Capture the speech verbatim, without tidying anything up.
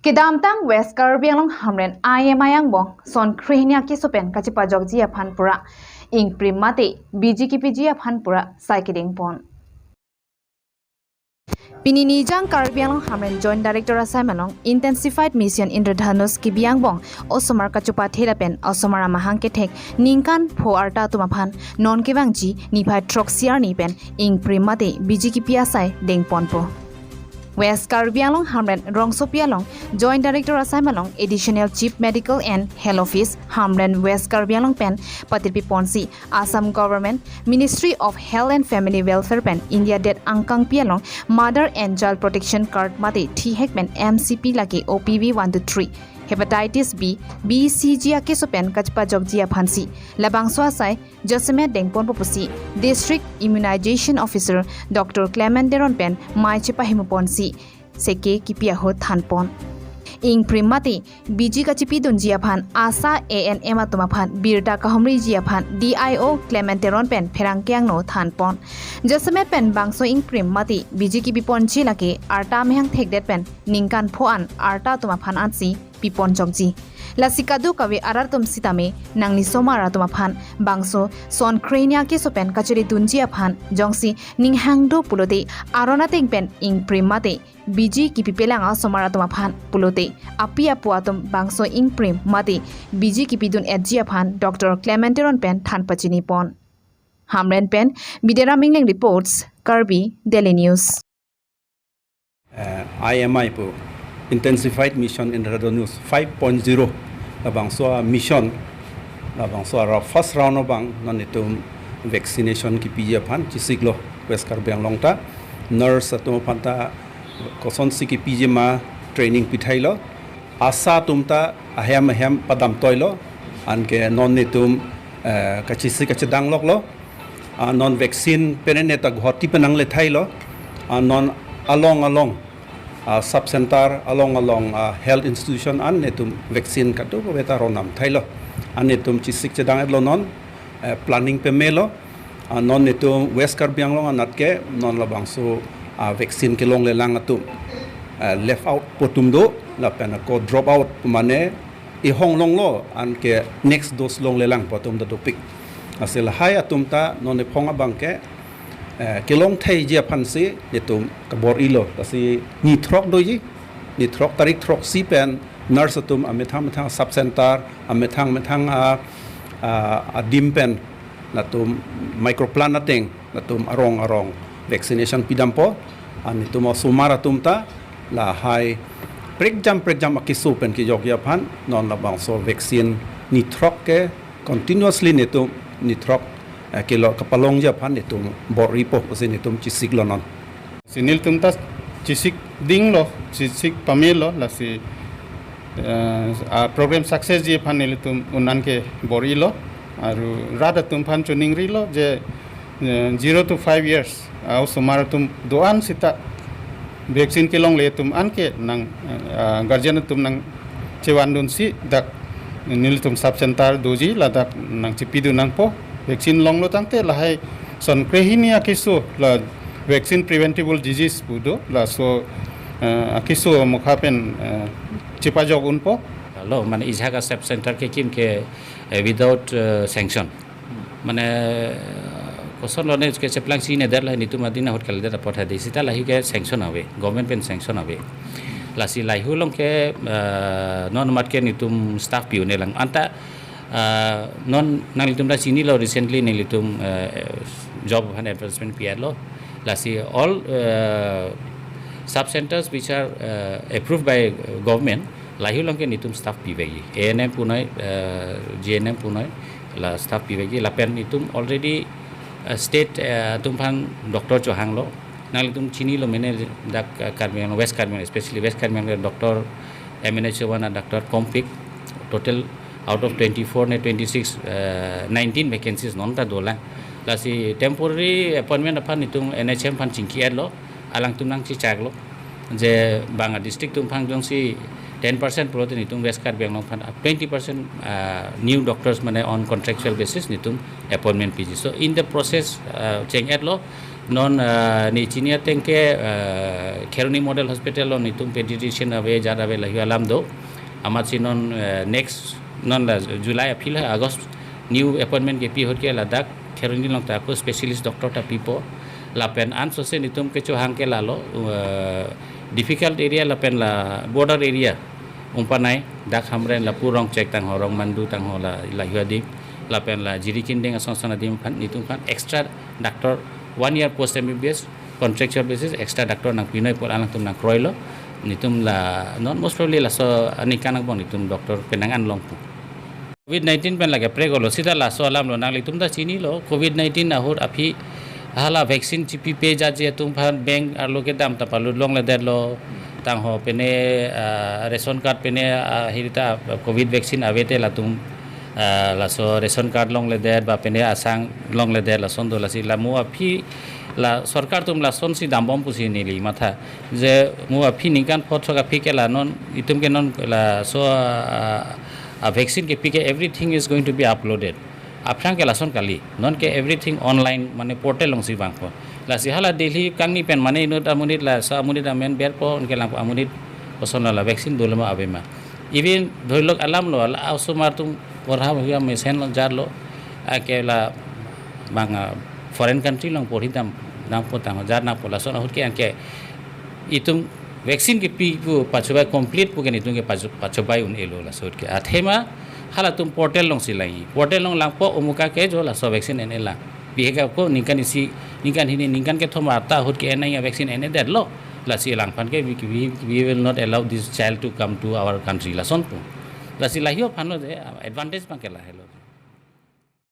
Kedamtang West Karbi Anglong Hamren I M I angbong son krehini akeso pen kachepajokji aphan pura ingprim mate biji kipiji aphan pura sai kedengpon. Pini nijang Karbi Anglong Hamren Joint Director asai malong Intensified Mission Indradhanush kebi angbong osomar kachopathela pen osomar amahang kethek ningkan pho arta atum aphan non kevangji niphai throksi arni pen ingprim mate biji kipi asai dengponpo. West Karbi Anglong Hamren rongsopi along Joint Director asai malong Additional Chief Medical and Health Office Hamren West Karbi Anglong pen patirpi ponsi Assam Government, Ministry of Health and Family Welfare pen India det angkangpi along Mother and Child Protection Card mate thihek pen M C P lake O P V one two three, Hepatitis B, B C G akeso pen kachepajokji aphansi labangso asai jasemet dengponpo pusi District Immunization Officer Doctor Clement Teron pen mei chepahimu ponsi seke kipi ahut thanpon. Ingprim mate biji kachepidunji aphan ASHA, A N M atum aphan birta kahumriji aphan D I O Clement Teron pen pherangke angno thanpon. Jasemet pen bangso ingprim mate biji kipiponji lake arta amahang thekdet pen ningkan pho an arta atum aphan ansi piponjokji. Lasi kadokave arat atum sitame nangli osomar atum aphan bangso son krehini akeso pen kacheridunji aphan jongsi ning hang do pulote aron ateng pen ingprim mate biji kipipelang osomar atum aphan pulote api apo atum bangso ingprim mate biji kipidun-etji aphan Doctor Clement Teron pen than pachinipon. Hamren pen Bidyadhar Engleng reports, Karbi Daily News. Eh, I M I pu, Intensified Mission Indradhanush five point zero, labangso a-mission, labangso a first round abang non itum vaccination kipiji aphan chesiklo West Karbi Anglong ta. Nurse atum aphan ta kosonsi kipiji ma training pithailo. ASHA atum ta ahem ahem padamtoilo, anke non itum, eh, kachesik kachedangloklo. Ah, non vaccine penene ta Guwahati pen nangle thailo. Ah, non along along, ah, sub center along along, ah, health institution an netum vaccine kadokave ta ronam thailo. An netum chesik chedang-etlo non, eh, planning pemelo. Ah, non netum West Karbi Anglong anat ke non labangso, ah, vaccine kelonglelang atum, eh, left out pu atum do, lapen ako drop out mane ihong longlo anke next dose longlelang pu atum ta dopik. Lasi lahai atum ta non ephong abang ke, eh, kelong theiji aphansi netum kabor-ilo. Lasi ni throk doji, ni throk tarik throksi pen nurse atum amethang methang sub center, amethang methang a, a, adim pen latum micro plant ateng latum arong arong vaccination pidampo. An netum osomar atum ta lahai prekjam prekjam akeso pen kejokji aphan non labangso vaccine ni throk ke continuously netum ni throk, eh, kelo kapalongji aphan netum bor-ipo pusi netum chesiklo non. Si nelitum ta chesik dinglo, chesik pamelo, lasi, eh, a program success ji aphan nelitum un-an ke bor-ilo, aru rat atum aphan choningrilo je, eh, zero to five years, ah, osomar atum do-an seta vaccine kelongle atum anke nang, ah, guardian atum nangchevandunsi dak nelitum sub center doji ladak nangchepidun nangpo. Vaccine longlo tangte lahai son krehini akeso la vaccine preventable disease pu do, laso, eh, akeso mokha pen, eh, chepajok unpo. Lo, mane ejahak a sub center kekim ke, eh, without, eh, sanction. Mane, eh, kosonlone ke cheplangsi nedet la netum adin ahut kalidet apot hadi seta lahai ke sanction ave, government pen sanction ave. Lasi lahai along ke, eh, non mat ke netum staff pi-un-elang. Anta, eh, non nanglitum ta chinilo recently nelitum, eh, job aphan advertisement pi-etlo. Lasi all, eh, sub centers which are, eh, approved by government, lahai along ke netum staff pivekji. A N M punoi, eh, G N M punoi, la staff pivekji. Lapen netum already, eh, state, eh, atum aphan doctor chohanglo. Nanglitum chinilo mene dak, eh, Karbi Anglong, West Karbi Anglong, especially West Karbi Anglong, doctor M N H O one a doctor kompik, total out of twenty-four ne twenty-six, eh, nineteen vacancies non ta dolang. Lasi temporary appointment aphan netum N H M aphan chingki-etlo, alangtum nangchechaklo. Je bang a district atum aphan jongsi ten percent pulote netum West Karbi Anglong aphan, ah, twenty percent, ah, new doctors mane on contractual basis netum appointment piji. So in the process, ah, cheng-etlo, Non, eh, ne chini ateng ke, eh, Kheroni Model Hospital lo netum pediatrician ave, jat ave, lahei alam do. Amatsi non, eh, next, non la July aphi la August new appointment kepi ahut ke ladak Kheroni along ta ako specialist doctor ta pipo. Lapen ansose netum kechohang ke lalo, eh, difficult area lapen la border area. Umpanai, dak Hamren lapu Rongchek tangho, Rongmandu tangho la, lahei adim. Lapen la Jirikindeng asong asong adim aphan, netum aphan extra doctor one year post M B B S, contractual basis, extra doctor nangpinoi pu alangtum nangkroilo. Netum la, non most probably laso aningkan angbong netum doctor penang an longpo. Covid nineteen pen lake prek olo, sita laso alam lo, nanglitum ta chinilo, Covid nineteen ahut aphi hala vaccine chipipe jat je atum aphan bank arlo kedam ta palut longledetlo, tangho pene, ah, ration card pene, ah, hirita Covid vaccine ave te latum, ah, laso ration card longledet ba pene asang longledet lason do, lasi la mo aphi la sorkar atum lasonsi dambom pusi neli matha. Je mo aphi ningkan pho throk aphi ke la non, itum ke non laso, ah, ah, vaccine kepi ke everything is going to be uploaded. Aphrang ke lason kali. Non ke everything online, mane portal alongsi vangpo. Lasi hala Delhi kangni pen mane inut amonit laso amonit amen berpo, unke langpo amonit koson la vaccine dolo ma ave ma. Even dhorilok alam lo, la osomar atum porha hua mesen lo jat lo, ake la bang, ah, foreign country along porhi dam, dampo tang jat nangpo, lason ahut ke anke itum vaccine kepi pu pachobai complete pu ke netum ke pacho-, pachobai un-elo laso ahut ke. Athema halatum portal alongsi langji. Portal along langpo, umuka ke jo laso vaccine en-e lang. Bihek ako ningkan isi, ningkan hini, ningkan kethom arta ahut ke en nangji vaccine en-edetlo. Lasi alangphan ke we, we, we will not allow this child to come to our country, lason pu. Lasi lahei aphan lo je advantage abang ke lahelo.